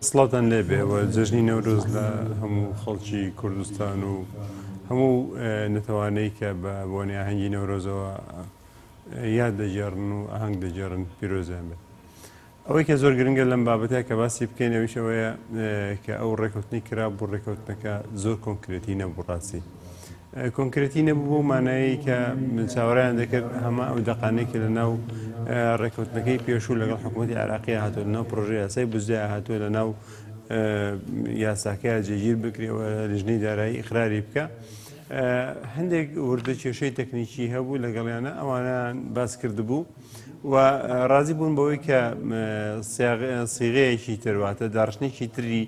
سڵاوتان لێبێ و جەژنی نەورۆز لە هەموو خەڵکی کوردستان و هەموو نەتەوانەی کە بە بۆنەی ئاهەنگی نەورۆزەوە یاد دەگێڕن و ئاهەنگ دەگێڕن پیرۆزیان بێت. ئەوەی کە زۆر گرنگە لەم بابەتە کە باسی بکەین ئەویش ئەوەیە کە ئەو ڕێکەوتنی کرا بۆ ڕێکەوتنەکە زۆر کۆنکرێتی نەبوو ڕاستی کۆنکرێتی نەبوو بەو مانایەی کە چاوەڕێیان دەکرد هەمان ئەو دەقانەی کە لە ناو ڕێککەوتنەکەی پێشوو لەگەڵ حکوومەتی عێراقی هاتووە لەناو پرۆژە یاسای بودجە هاتووە لە ناو یاساکەیا جێگیر بکرێ و لیژنەی دارایی ئیقراری بکە هەندێک وردە کێشەی تەکنیکی هەبوو لەگەڵیانە ئەوانیان باس کردبوو و ڕازی بوون بەوەی کە سیغەیەکی تر واتە داڕشتنێکی تری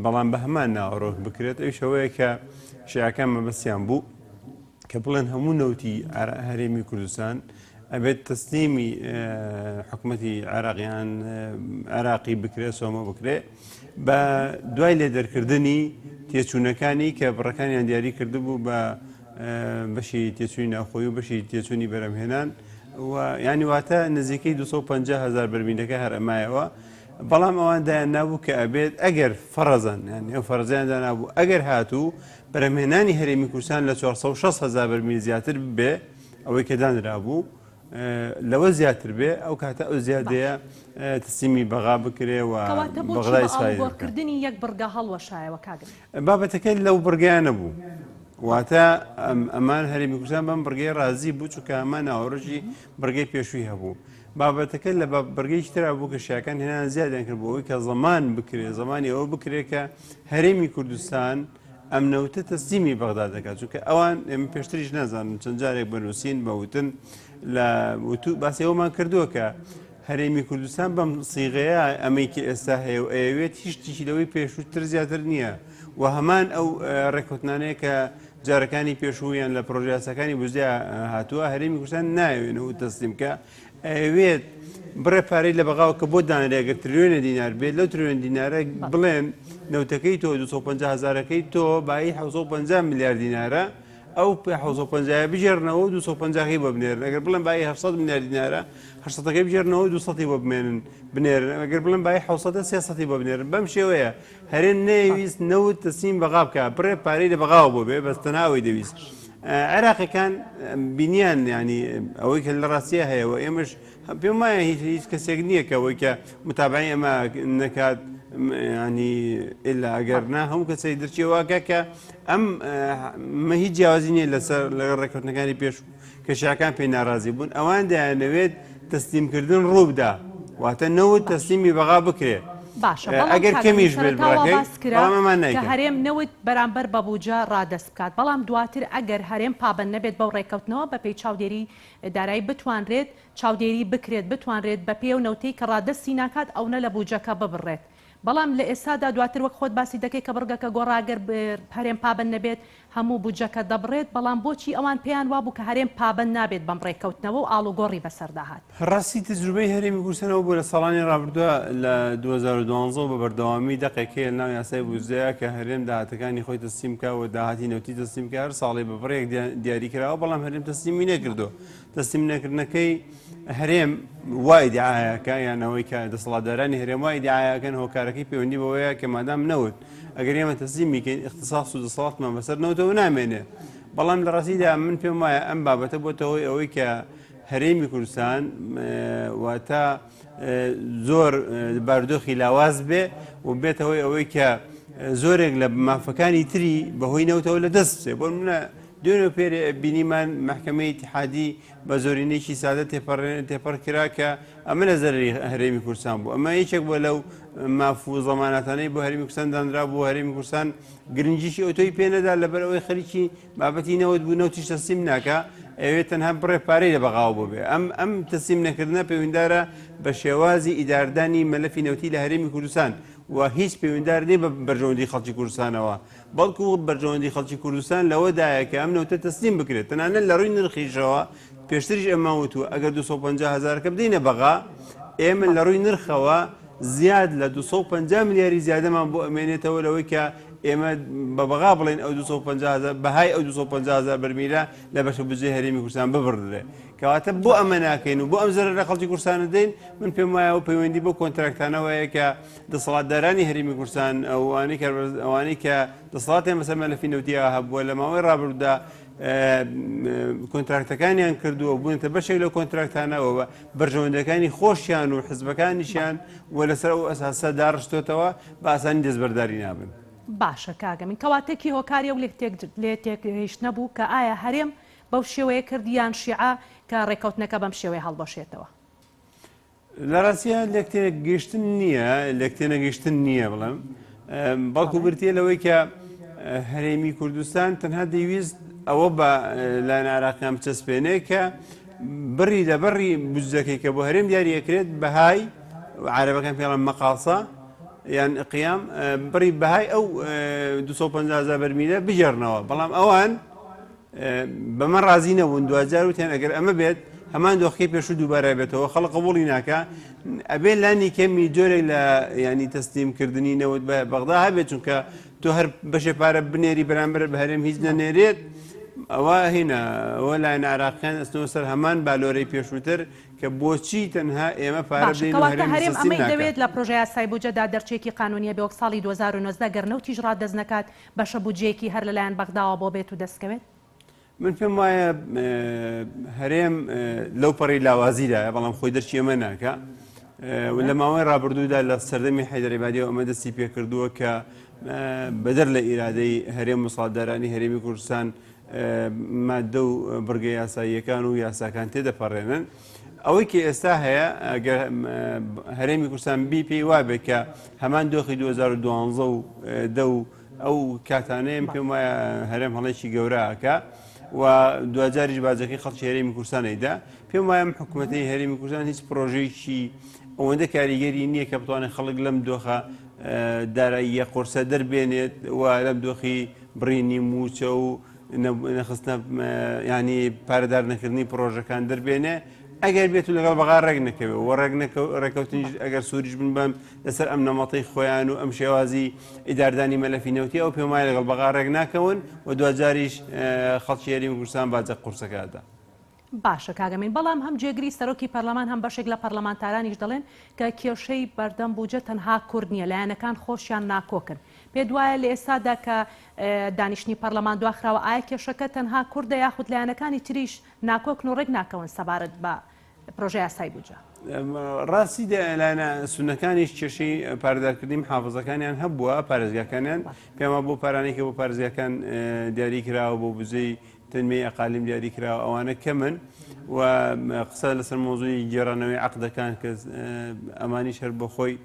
بەڵام بە هەمان ناوەڕۆک بکرێت ئەویش ئەوەیە کە شیعەکان مەبەستیان بوو کە بڵێن هەموو نەوتی هەرێمی کوردستان ئەبێت تەسلیمی حکوومەتی عێراقیان عێراقی بکرێت سۆمە بکرێ بە دوای لێ دەرکردنی تێچوونەکانی کە بڕەکانیان دیاری کردبوو بە بەشی تێچووی ناوخۆی و بەشی تێچوونی بەرەمهێنان و ینی واتە نزیکەی 250 هزار بەرمیلەکە هەر ئەمایەوە بەڵام ئەوان دایان نابوو کە ئەبێت ئەگەر فەڕزەن یانی ئەو فەرزیان دانابوو ئەگەر هاتوو بەرهەمهێنانی هەرێمی کوردستان لە 460 هەزار بەرمیل زیاتر ببێ ئەوەی کە دانرابوو لەوە زیاتر بێ ئەو کاتە ئەو زیادەیە تەسلیمی بەغا بکرێ و کەواتە بۆچی بەغدا بە ئیسفادەی بکا. ئاڵوگۆڕکردنی یەک بڕگە هەڵوەشایەوە کاک؟ بابەتەکە لەو بڕگەیە نەبوو واتە ئەمان هەرێمی کوردستان بەم بڕگەی ڕازی بوو چونکە هەمان ناوەڕۆکی بڕگەی پێشووی هەبوو بابەتەکە لە بڕگەیەکی ترا بوو کە شیعەکان هێنان زیادیان کرد بۆ ئەوەی کە زەمان بکرێ زەمانی ئەوە بکرێ کە هەرێمی کوردستان ئەم نەوتە تەسلیمی بەغدا دەکات چونکە ئەوان ئێمە پێشتریش نازانم چەند جارێک بە نووسین بە وتن لە وتو باسی ئەومان کردووە کە هەرێمی کوردستان بەم سیغەیە ئەمەی کە ئێستا هەیە و ئەیەوێت هیچ شتێکی لەوەی پێشووتر زیاتر نییە و هەمان ئەو ڕێککەوتنانەیە کە جارەکانی پێشوو یان لە پرۆژەیاساکانی بودجە هاتووە هەرێمی کوردستان نایەوێت نەوت تەسلیم بکا ئەیەوێت بڕێ پارەی لە بەغاوە کە بۆ دانرێ ئەگەر تریلیۆنە دینار بێت لەو تریلیۆن دینارە بڵێن نەوتەکەی تۆ 250 هەزارەکەی تۆ بایی 750 ملیار دینارە ئەو 750 بگێڕنەوە و 250 بۆ بنێرن ئەگەر بڵێن بایی 700 ملیار دینارە 800ەکەی بگێڕنەوە و 200 بۆ بمێنن بنێرن ئەگەر بڵێن بایی 700 300 بۆ بنێرن بەم شێوەیە هەرێم نەیەویست نەوت تەسلیم بەغا بکا بڕێ پارەی لە بەغاوە بۆ بێ بەس تەنها ئەوەی دەویست عێراقیەکان بینیان ینی ئەوەی کە لە ڕاستیە هەیە و ئێمەش پێم وایە هیچ هیچ کەسێک نییە کە ئەوەی کە متابعی ئەمە نەکات ینی ئللا ئەگەر نا هەموو کەسێک درچێواکە کە ئەم مە هیچ جیاوازی نییە لەسەر لەگەڵ ڕێککەوتنەکانی پێش کە شیعەکان پێی ناڕازی بوون ئەوان دەیانەوێت تەسلیمکردن ڕووبدا واتە نەوت تەسلیمی بەغا بکرێ باشە بەڵام ئەگەر کاک کەمیش ئەمین بێت سەرەتا وا بڕەکەی باس کرا بەڵام ئەمان کە نایکەن. هەرێم نەوت بەرامبەر بە بوجە ڕادەست بکات بەڵام دواتر ئەگەر هەرێم پابەند نەبێت بەو ڕێککەوتنەوە بەپێی چاودێری دارایی بتوانرێت چاودێری بکرێت بتوانرێت بەپێی ئەو نەوتەی کە ڕادەستی ناکات ئەونە لە بوجەکە ببڕێت بەڵام لە ئێستادا دواتر وەک خۆت باسی دەکەی کە بڕگەکە گۆڕا گەر هەرێم پابەند نەبێت هەموو بودجەکە دەبڕێت، بەڵام بۆچی ئەوان پێیان وابوو کە هەرێم پابەند نابێت بەم ڕێککەوتنەوە و ئاڵوگۆڕی بەسەردا هات؟ ڕاستی تەجروبەی هەرێمی کوردستان ئەوە بوو لە ساڵانی ڕابردووە لە 2012 وە بە بەردەوامی دەقێک هەیە لەناو یاسای بودجەیە کە هەرێم داهاتەکانی خۆی تەسلیم بکا و داهاتی نەوتی تەسلیم بکا هەر ساڵێ بە بڕێک دیاری کراوە بەڵام هەرێم تەسلیمی نەکردووە تەسلیم نەکردنەکەی هەرێم وا ئیدعایەکە یان ئەوەی کە دەسەڵاتدارانی هەرێم وا ئیدعایەکەن هۆکارەکەی پەیوەندی بەوەیە کە مادام نەوت ئەگەر ئێمە تەسلیمی کەین ئیختیساس و دەسەڵاتمان بەسەر نەوتەوە نامێنێ بەڵام لە ڕاستیدا من پێم وایە ئەم بابەتە بۆتە هۆی ئەوەی کە هەرێمی کوردستان واتە زۆر بارودۆخی لاواز بێ و بێتە هۆی ئەوەی کە زۆرێک لە مافەکانی تری بەهۆی نەوتەوە لە دەست بچێ بۆ منە دوێنێ و پێرێ بینیمان مەحکەمەی ئیتیحادی بە زۆرینەیەکی سادە تێپەڕ کرا کە ئەمە لە زەرەری هەرێمی کوردستان بوو. ئەمە یەکێک بووە لەو ماف و زەماناتانەی بۆ هەرێمی کوردستان دانرا بوو، هەرێمی کوردستان گرنگیشی ئەوتۆی پێ نەدا لەبەر ئەوەی خەریکی بابەتی نەوت بوو، نەوتیش تەسلیم ناکا، ئەیەوێت تەنها بڕێ پارەی لە بەغاوە بۆ بێ. ئەم ئەم تەسلیم نەکردنە پەیوەندیدارە بە شێوازی ئیداردانی مەلەفی نەوتی لە هەرێمی کوردستان و هیچ پەیوەندیدار نییە بە بەرژەوەندی خەڵکی کوردستانەوە. بەڵکو بەرژەوەندی خەڵکی کوردستان لەوەدایە کە ئەم نەوتە تەسلیم بکرێت، تەنانەت لە ڕووی نرخیشەوە پێشتریش ئێمە وتووە ئەگەر 250 هەزارەکە بدەینە بەغا ئێمە لە ڕووی نرخەوە زیاد لە 250 ملیاری زیادەمان بۆ ئەمێنێتەوە لەوەی کە ئێمە بە بەغا بڵێین ئەو 250 بەهای ئەو 250 هەزار بەرمیلە لە بەشە بودجەی هەرێمی کوردستان ببڕدرێ. کەواتە بۆ ئەمە ناکەین و بۆ ئەم زەرەرە لە خەڵکی کوردستان دەدەین؟ من پێم وایە ئەو پەیوەندی بەو کۆنتراکتانەوە هەیە کە دەسەڵاتدارانی هەرێمی کوردستان ئەوانەی کە ئەوانەی کە دەسەڵاتیان بەسەر مەلەفی نەوتیەوە هەبووە لە ماوەی ڕابردوودا کۆنتراکتەکانیان کردووە بوونەتە بەشێک لەو کۆنتراکتانەوە بە بەرژەوەندەکانی خۆشیان و حزبەکانیشیان و لەسەر ئەو ئەساسە داڕشتۆتەوە بە ئاسانی دەستبەرداری نابن. باشە کاک ئەمین کەواتە کی هۆکاری ئەو لێتێکگەیشتنە بوو کە ئایا هەرێم بەو شێوەیە کرد یان شیعە کە ڕێککەوتنەکە بەم شێوەیە هەڵبوەشێتەوە؟ لە ڕاستیا لێکتێگەیشتن نییە، لێکتێنەگەیشتن نییە بڵێم، بەڵکو بریتییە لەوەی کە هەرێمی کوردستان تەنها دەیویست ئەوە بە لایەن عێراقیان بچەسپێنێ کە بڕی لە بڕی بودجەکەی کە بۆ هەرێم دیاری ئەکرێت بەهای عەرەبەکان پێڵێن مەقاصە یان قیام بڕی بەهای ئەو 250 هەزار بەرمیلە بگێڕنەوە بەڵام ئەوان بەمە ڕازی نەبوون دواجار وتیان ئەگەر ئەمە بێت هەمان دۆخەکەی پێشوو دووبارە بێتەوە خەڵک قبوڵی ناکا ئەبێ لانی کەمی جۆرێک لە ینی تەسلیمکردنی نەوت بە بەغدا هەبێت چونکە تۆ هەر بەشێ پارە بنێری بەرامبەر بە هەرێم هیچ نەنێرێت ئەوە هینە ئەوە لایەن عراقیان ئەستنەوە سەر هەمان بالۆرەی پێشووتر کە بۆچی تەنها ئێمە پارە باشە بدەین و کەواتە هەرێم هەرێم تەسلیم ئەمەی ناکا. دەوێت لە پرۆژەیاسای بودجەدا دەرچێکی قانونیە بێ وەک ساڵی 2019 گەر نەوتیش ڕادەست نەکات بەشە بودجەیەکی هەر لەلایەن بەغداوە بۆ بێت و دەستکەوێت؟ من پێم وایە هەرێم لەو پەڕی لاوازیدایە بەڵام خۆی دەرچی ئەمە ناکا و لە ماوەی ڕابردوودا لە سەردەمی حەیدەر عیبادیەوە ئەمە دەستی پێکردووە کە بەدەر لە ئیرادەی هەرێم و ساڵدارانی هەرێمی کوردستان مادە و بڕگە یاساییەکان و یاساکان تێدەپەڕێنن. ئەوەی کە ئێستا هەیە ئەگەر هەرێمی کوردستان بی پێی وابێ کە هەمان دۆخی 2012 و دە و ئەو کاتانەیەم پێم وایە هەرێم هەڵێکی گەورە ئەکا و دواجاریش باجەکەی خەڵکی هەرێمی کوردستان ئەیدا. پێم وایە ئەم حکوومەتەی هەرێمی کوردستان هیچ پرۆژەیەکی ئەوەندە کاریگەری نییە کە بتوانێت خەڵک لەم دۆخە داراییە قورسە دەربێنێت و لەم دۆخی بڕینی مووچە و نەخستنە ینی پارەدار نەکردنی پرۆژەکان دەربێنێ ئەگەر بێت و لەگەڵ بەغا ڕێک نەکەوێ و ڕێک ڕێککەوتنیش ئەگەر سووریش بن بەم لەسەر ئەم نەمەڵی خۆیان و ئەم شێوازی ئیداردانی مەلەفی نەوتی ئەو پێم وایە لەگەڵ بەغا ڕێک ناکەون و دواجاریش خەڵکی هەرێمی کوردستان باجە قورسەکە ئەدا. باشە کاک ئەمین، بەڵام هەم جێگری سەرۆکی پەرلەمان هەم بەشێک لە پەرلەمانتارانیش دەڵێن کە کێشەی بەردەم بوجە تەنها کورد نییە، لایەنەکان خۆشیان ناکۆکن. پێت وایە لە ئێستادا کە دانیشتنی پەرلەمان دواخراوە ئایا کێشەکە تەنها کوردە یاخود لایەنەکانی تریش ناکۆکن و ڕێک ناکەون سەبارەت بە پرۆژەیاسای بودجە؟ ڕاستی لایەنە سوننەکانیش کێشەی پارەدارکردنی محافزەکانیان هەبووە، پارێزگاکانیان، پێم وابوو بۆ پارانەی کە بۆ پارێزگاکان دیاری کراوە بۆ بودجەی تەنمیەی ئەقالیم دیاری کراوە ئەوانە کەمن و قسە لەسەر مۆزوعی گێڕانەوەی عەقدەکان کە ئەمانیش هەر بۆ خۆی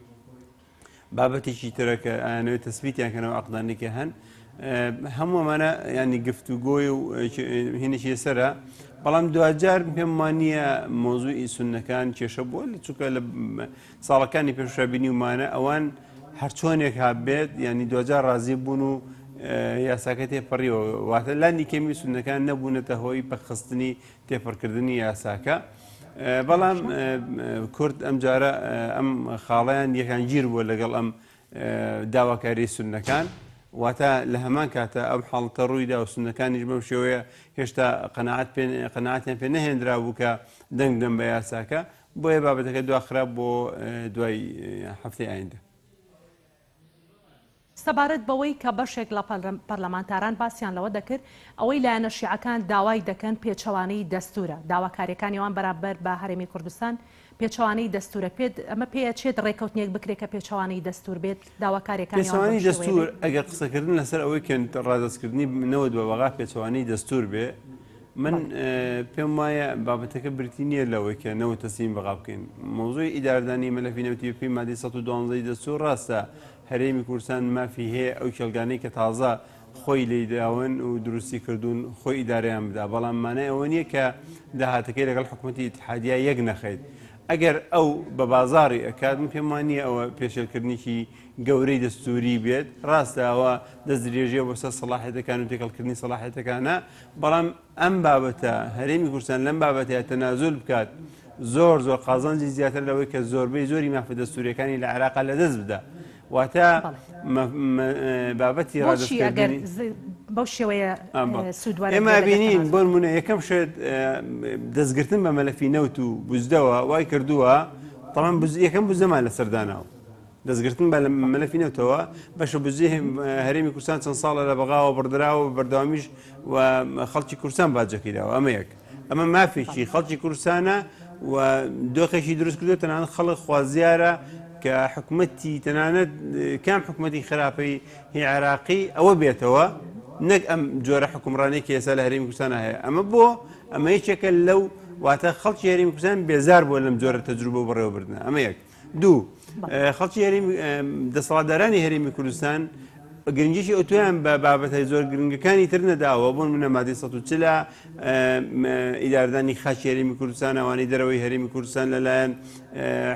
بابەتێکی ترە کە ئایانەوەی تەسبیتیان کەنەوە عەقدانی کە هەن هەموو ئەمانە ینی گفتوگۆی و هینێکی لەسەرە بەڵام دواجار پێم وانە مۆزوعی سوننەکان کێشە بووە لە چونکە لە ساڵەکانی پێشوە بینیومانە ئەوان هەرچۆنێک هابێت ینی دواجار ڕازی بوون و یاساکە تێپەڕیەوە واتە لانی کەمی سوننەکان نەبوونەتە هۆی پەکخستنی تێپەڕکردنی یاساکە بەڵام کورد ئەمجارە ئەم خاڵیان یەکانگیر بووە لەگەڵ ئەم داواکاری سوننەکان واتە لە هەمان کاتە ئەم حاڵەتە ڕوویدا و سوننەکانیش بەم شێوەیە هێشتا قەناعەت پێ قەناعەتیان پێ نەهێنرابوو کە دەنگ دەن بە یاساکە بۆیە بابەتەکە دواخرا بۆ دوای هەفتەی ئایندە. سەبارەت بەوەی کە بەشێک لە پەرلەمانتاران باسیان لەوە دەکرد ئەوەی لایەنە شیعەکان داوای دەکەن پێچەوانەی دەستوورە، داواکارییەکانی ئەوان بەرامبەر بە هەرێمی کوردستان پێچەوانەی دەستوورە، پێت ئەمە پێ ئەچێت ڕێکەوتنێک بکرێت کە پێچەوانەی دەستوور بێت، داواکارییەکانی ئەوان بەم پێچەوانەی شێوەیە دەستوور، بێت؟ ئەگەر قسەکردن لەسەر ئەوەی کە ڕادەستکردنی نەوت بە بەغا پێچەوانەی دەستوور بێ، من پێم وایە بابەتەکە بریتی نییە لەوەی کە نەوت تەسلیم بەغا بکەین. مەوزوعی ئیداردانی مەلەفی نەوتی بەپێی مادەی 112 ی دەستوور ڕاستە هەرێمی کوردستان مافی هەیە ئەو کێڵگانەی کە تازە خۆی لێی داون و دروستی کردوون خۆی ئیدارەیان بدا، بەڵام مانای ئەوە نییە کە داهاتەکەی لەگەڵ حکومەتی ئیتحادیا یەک نەخەیت. ئەگەر ئەو بە بازاڕی ئەکات من پێم وا نییە ئەوە پێشێلکردنێکی گەورەی دەستووری بێت، ڕاستە ئەوە دەستدرێژییە بۆ سەر سەڵاحیەتەکان و تێکەڵکردنی سەڵاحیەتەکانە، بەڵام ئەم بابەتە هەرێمی کوردستان لەم بابەتەیا تەنازول بکات زۆر زۆر قازانجی زیاتر لەوەی کە زۆربەی زۆری مافە دەستووریەکانی لە عێراقا لەدەست بدا. واتە بابەتی بۆچی ئەگەر بەو شێوەیە سوود وەرەگرێت ئێمە بینین بۆ نمونە یەکەم شت دەستگرتن بە مەلەفی نەوت و بزدەوە وای کردووە تەڵام یەکەم بزەمان لەسەر داناوە دەستگرتن بە مەلەفی نەوتەوە بەشە بزی هەرێمی کوردستان چەند ساڵە لە بەغاوە بڕدراوە بەردەوامیش و خەڵکی کوردستان باجەکەی داوە ئەمە یەک ئەمە مافێکی خەڵکی کوردستانە و دۆخێکی دروست کردو تەنانەت خەڵک خوازیارە کە حکومەتی تەنانەت کام حکومەتی خراپەی هی عێراقی ئەوە بێتەوە نەک ئەم جۆرە حکومڕانێک ئێستا لە هەرێمی کوردستان هەیە ئەمە بۆ ئەمە یەکێکە لەو واتە خەڵکی هەرێمی کوردستان بێزار بووە لەم جۆرە تەجروبە و بەڕێوەبردنە ئەمە یەک دوو خەڵکی هەرێم دەسەڵاتدارانی هەرێمی کوردستان گرنگیی ئەوتۆیان بە بابەتە زۆر گرنگەکانی تر نەداوە بۆ منە مادەی 140 ئیداردانی خاکی هەرێمی کوردستان ئەوانەی دەرەوەی هەرێمی کوردستان لەلایەن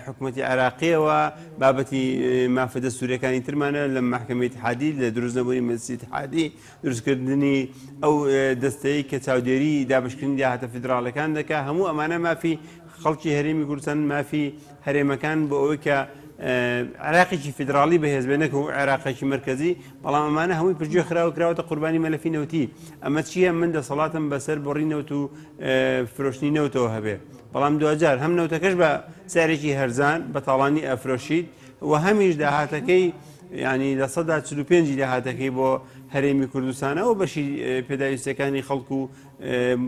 حکوومەتی عێراقیەوە بابەتی مافە دەستوریەکانی ترمانە لە محکمەی اتحادی لە دروست نەبوونی مەجلسی اتحادی دروستکردنی ئەو دەستەی کە چاودێری دابشکردنی داهاتە فیدراڵەکان دەکا هەموو ئەمانە مافی خەڵکی هەرێمی کوردستان مافی هەرێمەکان بۆ ئەوەی کە عێراقێکی فیدراڵی بەهێز بێ نەک عێراقێکی مەرکەزی بەڵام ئەمانە هەمووی پشتگوێ خراوە کراوەتە قوربانی مەلەفی نەوتی ئەمە چییە من دەسەڵاتم بەسەر بڕی نەوت و فرۆشتنی نەوتەوە هەبێ بەڵام دواجار هەم نەوتەکەش بە سعرێکی هەرزان بە تاڵانی ئەفرۆشیت و هەمیش داهاتەکەی ینی 45% داهاتەکەی بۆ هەرێمی کوردستانە و بەشی پێداویستەکانی خەڵک و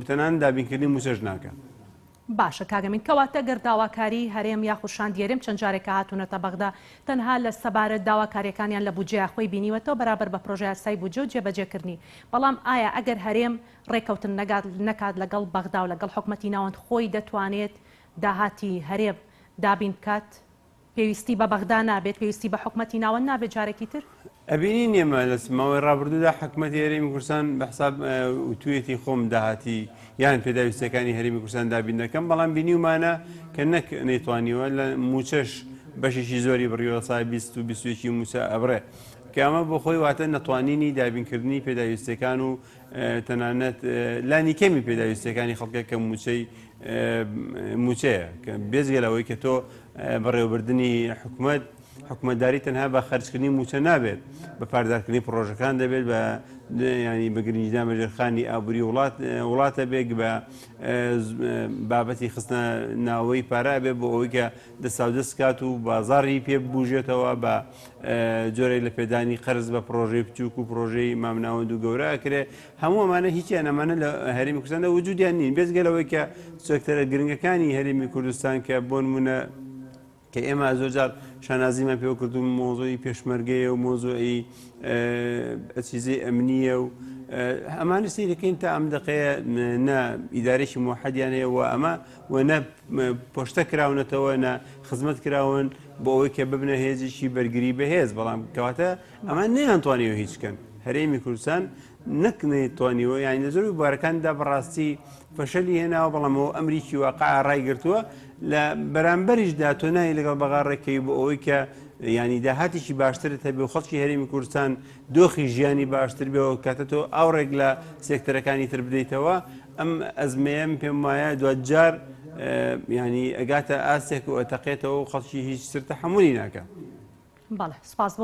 تەنان دابینکردنی مووچەش ناکە. باشە کاک ئەمین کەواتە گەر داواکاری هەرێم یاخود شاندی هەرێم چەند جارێکە هاتوونەتە بەغدا تەنها لە سەبارەت داواکاریەکانیان لە بودجەیا خۆی بینیوەتەوە بەرابەر بە پرۆژەیاسای بودجە و جێبەجێکردنی بەڵام ئایا ئەگەر هەرێم ڕێکەوتن نەگات نەکات لەگەڵ بەغدا و لەگەڵ حکومەتی ناوەند خۆی دەتوانێت داهاتی هەرێم دابین بکات؟ پێویستی بە بەغدا نابێت، پێویستی بە حکومەتی ناوەند نابێت جارێکی تر؟ ئەبینین ئێمە لە ماوەی ڕابردوودا حکومەتی هەرێمی کوردستان بە حساب وتوویەتی خۆم داهاتی یان پێداویستیەکانی هەرێمی کوردستان دابین دەکەم بەڵام بینیومانە کە نەک نەیتوانیوە لە مووچەش بەشێکی زۆری بڕیوە سای 20 و 21 مووچە ئەبڕێ کە ئەمە بۆ خۆی واتە نەتوانینی دابینکردنی پێداویستیەکان و تەنانەت لانی کەمی پێداویستیەکانی خەڵکە کە مووچەی مووچەیە کە بێجگە لەوەی کە تۆ بەڕێوەبردنی حکومەت حکومەتداری تەنها بە خەرجکردنی مووچە نابێت بە پاردارکردنی پڕۆژەکان دەبێت بە ینی بە گرنگیدان بە ژێرخانی ئابووری وڵات وڵاتە بێک بە بابەتی خستنە ناوەی پارە بێ بۆ ئەوەی کە دەساودەست کات و بازاڕی پێ ببوژێتەوە بە جۆرێک لە پێدانی قەرز بە پڕۆژەی بچووک و پڕۆژەی مامناوەند و گەورە ئەکرێ هەموو ئەمانە هیچیان ئەمانە لە هەرێمی کوردستاندا وجودیان نین بێجگە لەوەی کە سێکتەرە گرنگەکانی هەرێمی کوردستان کە بۆ نمونە کە ئێمە زۆرجار شانازیمان پێوە کردو مۆزۆی پێشمەرگەیە و مۆزۆی ئەچیزەی ئەمنیە و ئەمانە سیرەکەین تا ئەم دقەیە نە ئیدارێکی موحدیان هەیە و ئەمە و نە پۆشتە کراونەتەوە نە خزمەت کراون بۆ ئەوەی کە ببنە هێزێکی بەرگری بەهێز بەڵام کەواتە ئەمان نەیانتوانیوە هیچ کەن هەرێمی کوردستان نەک نەیتوانیوە یانی لە زۆربەی بوارەکاندا بەڕاستی فەشەلی هێناوە بەڵام ئەوە ئەمریکی واقع ڕایگرتووە لە بەرامبەریشدا تۆ نایی لەگەڵ بەغا ڕێکەوی بۆ ئەوەی کە ینی داهاتێکی باشترت هەبێ و خەڵکی هەرێمی کوردستان دۆخی ژیانی باشتر بێ و کاتە تۆ ئاوڕێک لە سێکتەرەکانی تر بدەیتەوە ئەم ئەزمەیەم پێم وایە دواجار ینی ئەگاتە ئاستێک و ئەتەقێتەوە و خەڵکی هیچ تر تەحەمولی ناکە. بەڵێ سپاس بۆ.